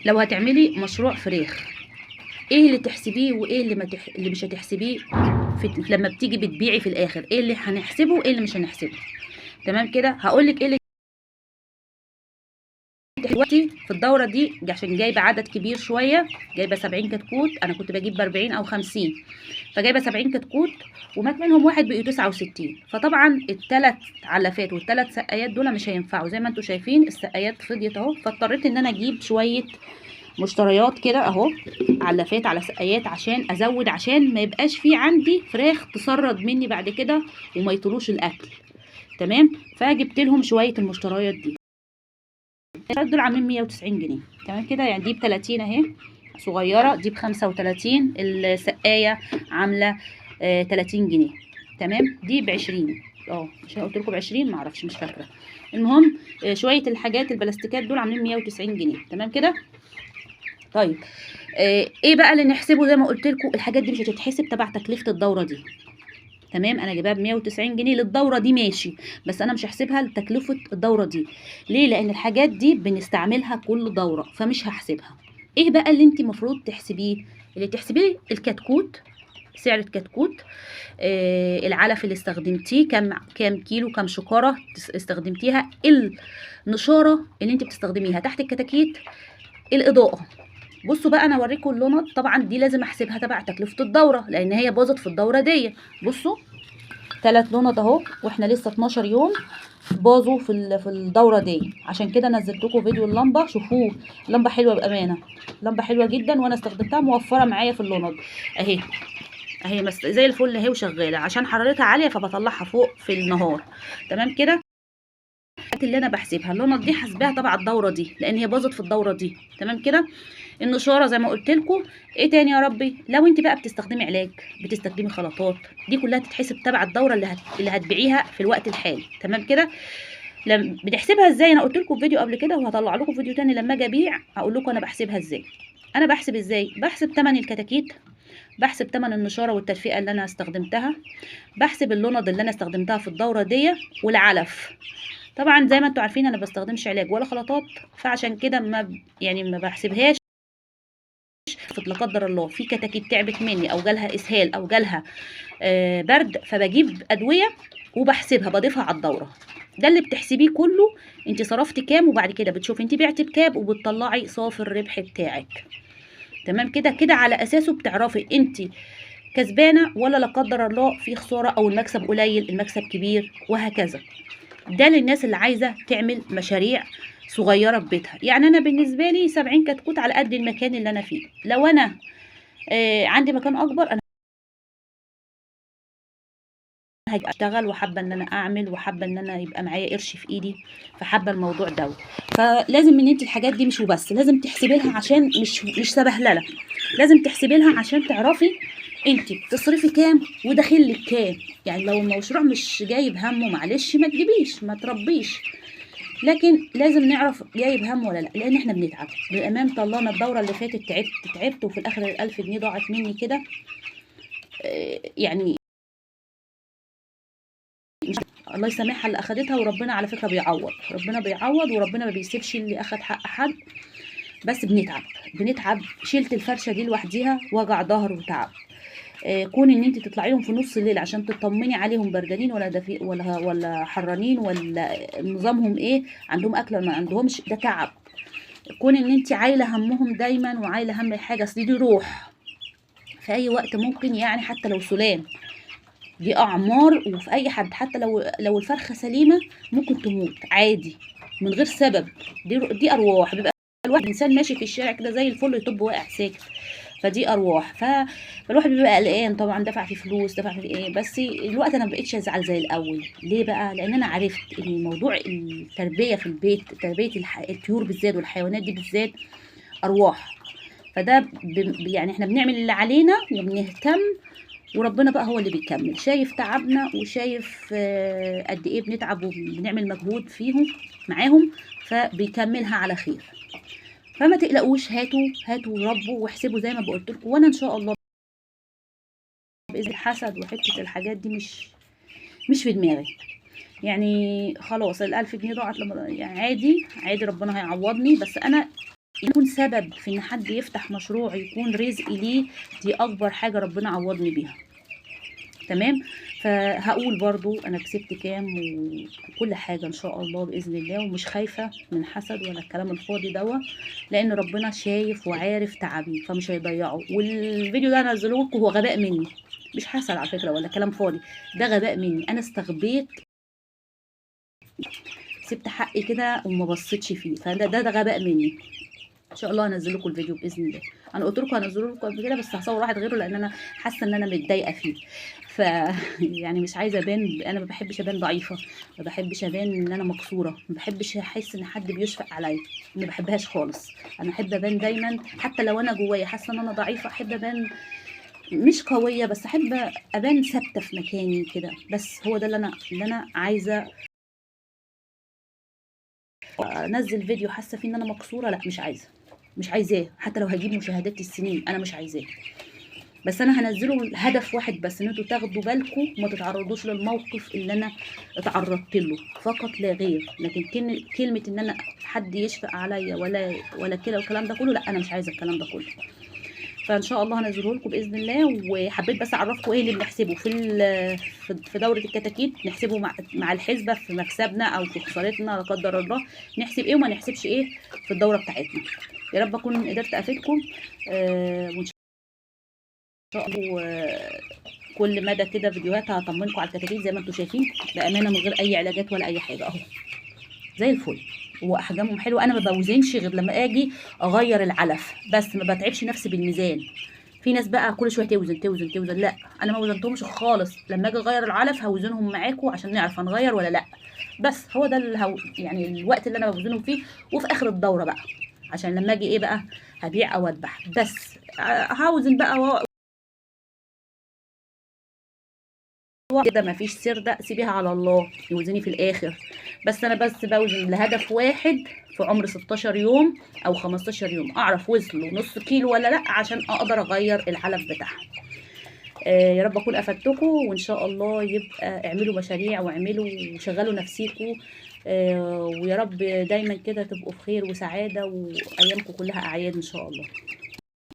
لو هتعملي مشروع فراخ ايه اللي تحسبيه وايه اللي ما تح... اللي مش هتحسبيه لما بتيجي بتبيعي في الاخر؟ ايه اللي هنحسبه وايه اللي مش هنحسبه؟ تمام كده. هقول لك ايه اللي دلوقتي في الدورة دي، عشان جايبه عدد كبير شوية، جايبه 70 كتكوت. انا كنت بجيب ب 40 او 50، فجايبه 70 كتكوت ومات منهم واحد بقي 69. فطبعا الثلاث علافات والثلاث سقايات دول مش هينفعوا، زي ما انتم شايفين السقايات فضيت اهو. فاضطريت ان انا اجيب شوية مشتريات كده اهو، علافات على سقايات، عشان ازود، عشان ما يبقاش في عندي فراخ تسرد مني بعد كده وما يطلوش الاكل. تمام. فجبت لهم شوية المشتريات دي، دول عاملين 190 جنيه. تمام كده. يعني دي ب 30 اهي صغيرة، دي ب 35، السقاية عامله 30 جنيه. تمام. دي ب 20، مش قلت لكم ب 20، ما اعرفش مش فاكره. المهم شوية الحاجات البلاستيكات دول عاملين 190 جنيه. تمام كده. طيب ايه بقى اللي نحسبه؟ زي ما قلت لكم الحاجات دي مش هتتحسب تبع تكلفة الدورة دي. تمام. انا جايباها ب 190 جنيه للدورة دي ماشي، بس انا مش هحسبها لتكلفه الدورة دي. ليه؟ لان الحاجات دي بنستعملها كل دوره، فمش هحسبها. ايه بقى اللي انت المفروض تحسبيه؟ اللي تحسبيه الكتكوت، سعر الكتكوت، العلف اللي استخدمتيه كام كيلو، كام شكاره استخدمتيها، النشاره اللي انت بتستخدميها تحت الكتاكيت، الاضاءة. بصوا بقى انا اوريكم اللونات. طبعا دي لازم احسبها تبع تكلفة الدورة لان هي باظت في الدورة دي. بصوا 3 لونات اهو، واحنا لسه 12 يوم باظوا في الدورة دي. عشان كده نزلت لكم فيديو اللمبة، شوفوه. لمبة حلوة بامانه، لمبة حلوة جدا، وانا استخدمتها موفره معايا في اللونات اهي. اهي بس زي الفل اهي وشغالة، عشان حرارتها عالية فبطلعها فوق في النهار. تمام كده. اللي انا بحسبها اللونات دي حاسباها تبع الدورة دي لان هي باظت في الدورة دي. تمام كده. النشاره زي ما قلت لكم. ايه تاني يا ربي؟ لو انت بقى بتستخدمي علاج، بتستخدمي خلطات، دي كلها تتحسب تبع الدورة اللي هتبيعيها في الوقت الحالي. تمام كده. لما بتحسبها ازاي؟ انا قلت لكم في فيديو قبل كده، وهطلع لكم فيديو تاني لما اجي ابيع هقول لكم انا بحسبها ازاي. انا بحسب ازاي؟ بحسب ثمن الكتاكيت، بحسب ثمن النشاره والتدفئه اللي انا استخدمتها، بحسب اللند اللي انا استخدمتها في الدورة دي، والعلف. طبعا زي ما انتم عارفين انا بستخدمش علاج ولا خلطات، فعشان كده ما بحسبهاش. لا قدر الله في كتاكيت تعبت مني او جالها اسهال او جالها برد، فبجيب ادوية وبحسبها بضيفها على الدورة. ده اللي بتحسبيه كله، انت صرفتي كام، وبعد كده بتشوفي انت بعتي بكام وبتطلعي صافي الربح بتاعك. تمام كده. كده على اساسه بتعرفي انت كسبانه ولا لا قدر الله في خسارة، او المكسب قليل المكسب كبير، وهكذا. ده للناس اللي عايزه تعمل مشاريع صغيرة في بيتها. يعني انا بالنسبة لي 70 كتكوت على قد المكان اللي انا فيه. لو انا عندي مكان اكبر انا هشتغل، وحابة ان انا اعمل، وحابة ان انا يبقى معايا قرش في ايدي، فحابه الموضوع دوت. فلازم ان انت الحاجات دي مش وبس، لازم تحسبي لها عشان مش سبهلله، لازم تحسبي لها عشان تعرفي انت بتصرفي كام وداخل لك كام. يعني لو المشروع مش جايب همه معلش ما تجيبيش، ما تربيش، لكن لازم نعرف جايب هم ولا لا، لان احنا بنتعب بامانه الله. انا الدورة اللي فاتت تعبت، وفي الاخر ال1000 جنيه ضاعت مني كده. يعني الله يسامحها اللي اخدتها، وربنا على فكرة بيعوض، ربنا بيعوض، وربنا ما بيسيبش اللي اخد حق حد. بس بنتعب. شيلت الفرشة دي لوحديها وجع ظهر وتعب. كون ان انت تطلعي لهم في نص الليل عشان تطمني عليهم بردانين ولا دافي ولا حرانين ولا نظامهم ايه، عندهم اكل ولا ما عندهمش، ده تعب. كون ان انت عايله همهم دايما وعايله هم الحاجة، اصل دي روح في اي وقت ممكن، يعني حتى لو سلام، دي اعمار، وفي اي حد حتى لو الفرخه سليمة ممكن تموت عادي من غير سبب. دي ارواح. بيبقى الواحد انسان ماشي في الشارع كده زي الفل يطب واقع ساكت، فدي ارواح. فالواحد بيبقى قلقان طبعا، دفع في فلوس، دفع في ايه. بس الوقت انا ما بقتش ازعل زي الاول. ليه بقى؟ لان انا عرفت ان موضوع التربية في البيت، تربيه الطيور بالذات والحيوانات دي بالذات ارواح. فده يعني احنا بنعمل اللي علينا وبنهتم، وربنا بقى هو اللي بيكمل، شايف تعبنا وشايف قد ايه بنتعب وبنعمل مجهود فيهم معاهم، فبيكملها على خير. فما تقلقوش، هاتوا ربوا واحسبوا زي ما بقولت لكم. وانا ان شاء الله باذن الحسد وحتة الحاجات دي مش في دماغي. يعني خلاص ال1000 جنيه ضاعت لما، يعني عادي عادي، ربنا هيعوضني. بس انا يكون سبب في ان حد يفتح مشروع يكون رزق ليه، دي اكبر حاجة ربنا عوضني بيها. تمام. فهقول برضو انا كسبت كام وكل حاجة ان شاء الله باذن الله، ومش خايفة من حسد ولا الكلام الفاضي دوا، لان ربنا شايف وعارف تعبي فمش هيضيعه. والفيديو ده هنزله لكم، هو غباء مني، مش حسد على فكرة ولا كلام فاضي، ده غباء مني، انا استغبيت، سبت حقي كده وما بصيتش فيه، فده ده غباء مني. ان شاء الله هنزل لكم الفيديو باذن الله. انا قلت لكم هنزله لكم قبل كده، بس هصور واحد غيره لان انا حاسه ان انا متضايقة فيه، ف يعني مش عايزه ابان، انا ما بحبش ابان ضعيفة، ما بحبش ابان ان انا مكسورة، ما بحبش احس ان حد بيشفق عليا، ما بحبهاش خالص. انا احب ابان دايما حتى لو انا جوايا حاسه ان انا ضعيفة، احب ابان مش قوية، بس احب ابان ثابتة في مكاني كده، بس هو ده اللي انا عايزه. انزل فيديو حاسه فيه ان انا مكسورة، لا مش عايزه، مش عايزاه، حتى لو هجيب مشاهدات السنين انا مش عايزاه. بس انا هنزله هدف واحد بس، ان انتوا تاخدوا بالكم وما تتعرضوش للموقف اللي انا اتعرضت له فقط لا غير. لكن كلمة ان انا حد يشفق عليا ولا كده والكلام ده كله، لا انا مش عايزه الكلام ده كله. فان شاء الله هنزله لكم باذن الله. وحبيت بس اعرفكم ايه اللي بنحسبه في دوره الكتاكيت، نحسبه مع الحسبة في مكسبنا او في خسارتنا لا قدر الله، نحسب ايه وما نحسبش ايه في الدورة بتاعتنا. يا رب اكون قدرت افيدكم، وان شاء الله كل مدى كده فيديوهات هطمنكم على الكتاكيت زي ما انتم شايفين بامانه، من غير اي علاجات ولا اي حاجة، اهو زي الفل واحجامهم حلوة. انا ما بوزنش غير لما اجي اغير العلف بس، ما بتعبش نفسي بالميزان. في ناس بقى كل شوية توزن توزن توزن، لا انا ما وزنتهمش خالص، لما اجي اغير العلف هوزنهم معاكم عشان نعرف هنغير ولا لا. بس هو ده يعني الوقت اللي انا بوزنهم فيه، وفي اخر الدورة بقى عشان لما اجي ايه بقى هبيع او اذبح، بس هوزن بقى كده، مفيش سر، ده سيبيها على الله يوزني في الاخر. بس انا بس بوزن لهدف واحد في عمر 16 يوم او 15 يوم، اعرف وصلوا نص كيلو ولا لا عشان اقدر اغير العلف بتاعها. يا رب اكون افدتكم، وان شاء الله يبقى اعملوا مشاريع واعملوا وشغلوا نفسيكم، ويا رب دايما كده تبقوا في خير وسعادة، وايامكم كلها اعياد ان شاء الله.